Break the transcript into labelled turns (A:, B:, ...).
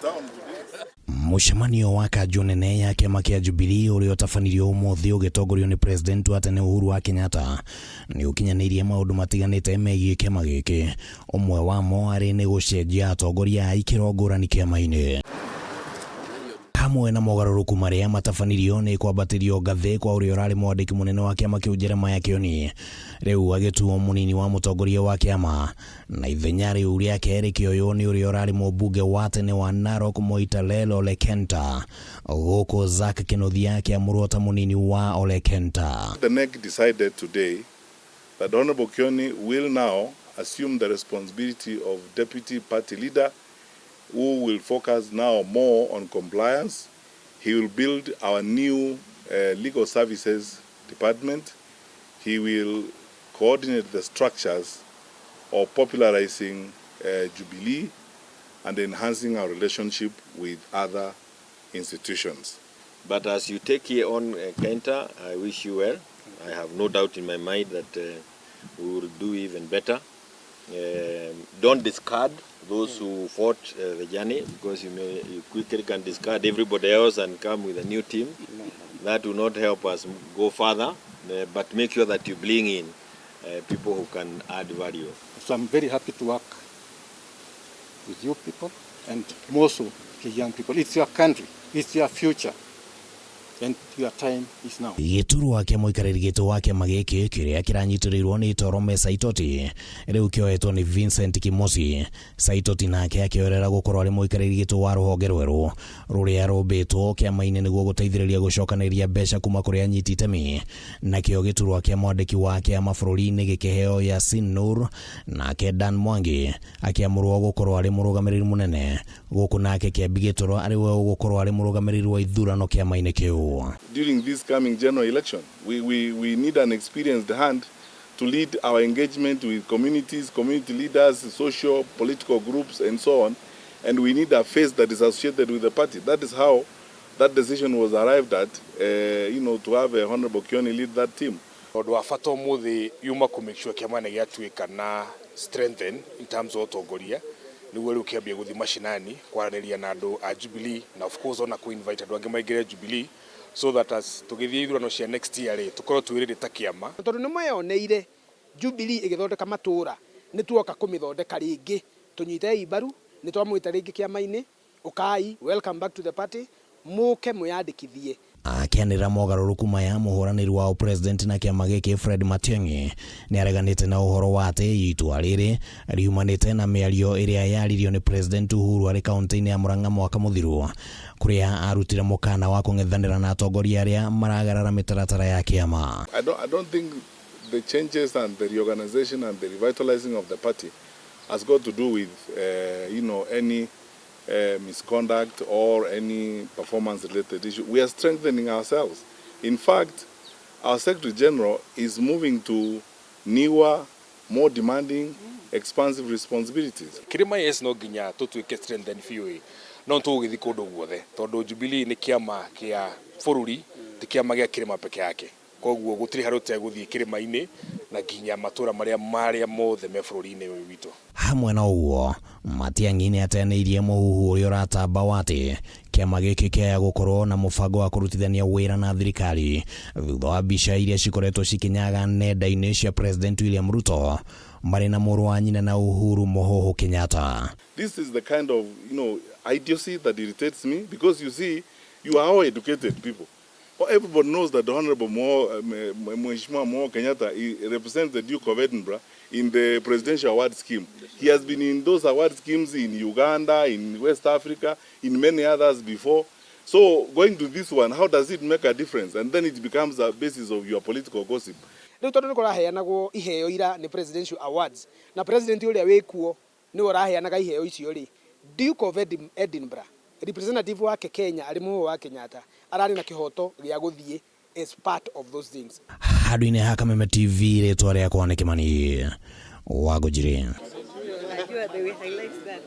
A: town today.
B: Mũcemanio wa kanjũ nene ya kĩama kĩa Jubilee ũrĩa ũtabanirio ũmũthĩ ũgĩtongorio nĩ President wa tene Uhuru wa Kenyatta nĩ ũkinyanĩirie maũndũ matiganĩte megiĩ kĩama gĩkĩ, ũmwe wamo arĩ nĩ gũcenjia atongoria a ikĩro ngũrani kĩama-inĩ. Hamwe na mogarũrũku marĩa matabanirio nĩ kwambatĩrio ngathĩ kwa ũrĩa ũrarĩ mwandĩki mũnene wa kĩama kĩu Jeremiah Kioni, rĩu agĩtuo mũnini wa mũtongoria wa kĩama, na ithenya rĩu rĩake rĩkĩoywo nĩ ũrĩa ũrarĩ mũmbunge wa tene wa Narok Moitalel Ole Kenta, gũkũ Zack Kinuthia akĩamũrwo ta mũnini wa Ole Kenta.
A: The NEC decided today that Honorable Kioni will now assume the responsibility of deputy party leader, who will focus now more on compliance. He will build our new legal services department. He will coordinate the structures of popularizing Jubilee and enhancing our relationship with other institutions.
C: But as you take here on Kenta, I wish you well. I have no doubt in my mind that we will do even better. Don't discard those who fought the journey, because you quickly can discard everybody else and come with a new team. That will not help us go further, but make sure that you bring in people who can add value.
D: So I'm very happy to work with you people and more so the young people. It's your country, it's your future, and your time is now.
B: Gĩturwa kĩa mũikarĩri gĩtĩ wa kĩama gĩkĩ kĩrĩa kĩranyitĩrĩirwo nĩ Torome Saitoti rĩu kĩoetwo nĩ Vincent Kimosi. Saitoti nake akĩoerera gũkorwo arĩ mũikarĩri gĩtĩ wa rũhonge rwerũ rũrĩa rũmbĩtwo kĩama-inĩ nĩguo gũteithĩrĩria gũcokanĩrĩria mbeca kuma kũrĩ anyiti itemi. Nakĩo gĩturwa kĩa mwandĩki wa kĩama bũrũri-inĩ gĩkĩheo Yasin Nur, nake Dan Mwangi akĩamũrwo gũkorwo arĩ mũrũgamĩrĩri mũnene, gũkũ nake Kĩambi Gĩtũro arĩ we ũgũkorwo arĩ mũrũgamĩrĩri wa ithurano kĩama-inĩ kĩu.
A: During this coming general election, we need an experienced hand to lead our engagement with communities, community leaders, social, political groups, and so on. And we need a face that is associated with the party. That is how that decision was arrived at, to have a Honorable Kioni lead that team.
E: Ũndũ wa bata ũmũthĩ yuma kũ make sure kĩama nĩ gĩatuĩka na strengthen in terms of ũtongoria, nĩguo rĩu kĩambie gũthiĩ mashinani kwaranĩria na andũ a Jubilee, na of course ona kũ invite andũ angĩ maingĩre Jubilee, so that as tũgĩthiĩ ithurano cia next year rĩ, tũkorwo twĩrĩrĩ ta kĩama.
F: Tondũ nĩ mweyoneire Jubilee ĩgĩthondeka matũra, nĩ tuoka kũmĩthondeka rĩngĩ. Tũnyitei mbaru, nĩ twamwĩta rĩngĩ kĩama-inĩ. Ũkai, welcome back to the party, mũke mwĩyandĩkithie.
B: Akĩanĩrĩra mogarũrũku maya, mũhũranĩri wa president na kĩama gĩkĩ Fred Matiang'i nĩ areganĩte na ũhoro wa atĩ itua rĩrĩ riumanĩte na mĩario ĩrĩa yaririo nĩ President Uhuru arĩ kaunti-inĩ ya Murang'a mwaka mũthiru, kũrĩa arutire mũkana wa kũng'ethanĩra na atongoria arĩa maragarara mĩtaratara ya kĩama.
A: I don't think the changes and the reorganization and the revitalizing of the party has got to do with any misconduct or any performance-related issue. We are strengthening ourselves. In fact, our Secretary General is moving to newer, more demanding, expansive responsibilities.
E: Kĩrĩma, yes, no nginya tũtuĩke strengthen biũ ĩ, no tũgũgĩthiĩ kũndũ guothe, tondũ Jubilee nĩ kĩama kĩa bũrũri, ti kĩama gĩa kĩrĩma peke yake. Koguo gũtirĩ harĩa ũtegũthiĩ kĩrĩma-inĩ na nginya matũra marĩa mothe me bũrũri-inĩ ũyũ witũ.
B: Hamwe na ũguo, Matiang'i nĩ ateanĩirie mũhuhu ũrĩa ũratamba wa atĩ kĩama gĩkĩ kĩaya gũkorwo na mũbango wa kũrutithania wĩra na thirikari, thutha wa mbica iria cikoretwo cikĩnyaga nenda-inĩ cia President William Ruto marĩ na mũrũ wa nyina na Uhuru Mũhũhũ Kenyatta.
A: This is the kind of idiocy that irritates me because, you see, you are all educated people. Well, everybody knows that the Honorable Mheshimiwa Mo Kenyatta, he represents the Duke of Edinburgh in the presidential award scheme. He has been in those award schemes in Uganda, in West Africa, in many others before. So going to this one, how does it make a difference? And then it becomes a basis of your political gossip.
F: Rĩu tondũ nĩ kũraheanagwo iheo ira nĩ presidential awards, na president ũrĩa wĩkuo nĩwe ũraheanaga iheo icio rĩ, Duke of Edinburgh representative wake Kenya arĩ Mũhũhũ wa Kenyatta, ararĩ na kĩhoto gĩa gũthiĩ as part of those things.
B: Handũ-inĩ ha Kameme TV, rĩtwa rĩakwa nĩ Kĩmani Wangũnjiri.
G: Najua they will highlight that.